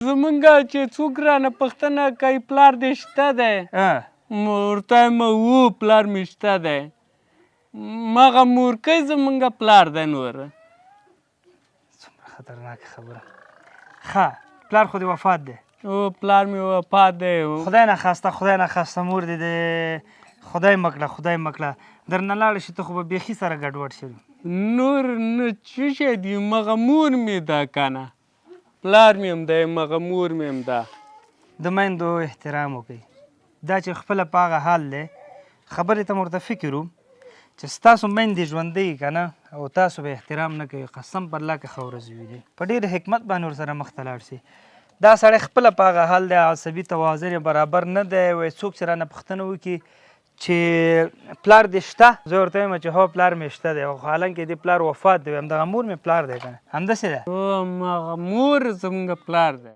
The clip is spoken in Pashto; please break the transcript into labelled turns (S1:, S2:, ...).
S1: زمونږ چې څوک رانه پوښتنه کوي پلار دې شته دی، ورته وایم هو پلار مې شته دی. مغه مورکۍ زمونږ پلار دی. نور
S2: څومره خطرناکه خبره. ښه، پلار خو دې وفات دی؟
S1: او پلار مې وفات دی.
S2: خدای نه خواسته، خدای نه خواسته، مور دې د خدای مه کړه، خدای مه کړه درنه لاړه شي، ته خو به بیخي سره ګډوډ شې.
S1: نور نه څه شی دی، مغه مور مې ده که نه، پلار مې هم دی، مغه مور مې هم ده.
S2: د میندو احترام وکړئ. دا چې خپله په هغه حال دی، خبرې ته مې ورته فکر و چې ستاسو میندې ژوندۍ که نه او تاسو به احترام نه کوئ، قسم پر الله که ښه ورځ وي. په ډېر حکمت باندې ورسره مخته لاړ شي. دا سړی خپله په هغه حال دی، عصبي توازن یې برابر نه دی. وایي څوک چې رانه پوښتنه وکړي چې پلار دې شته، زه ورته وایم چې هو پلار مې شته دی، خو حالانکه دې پلار وفات دی. همدغه مور مې پلار دی که نه؟ همداسې ده؟
S1: هماغه مور زمونږ پلار دی.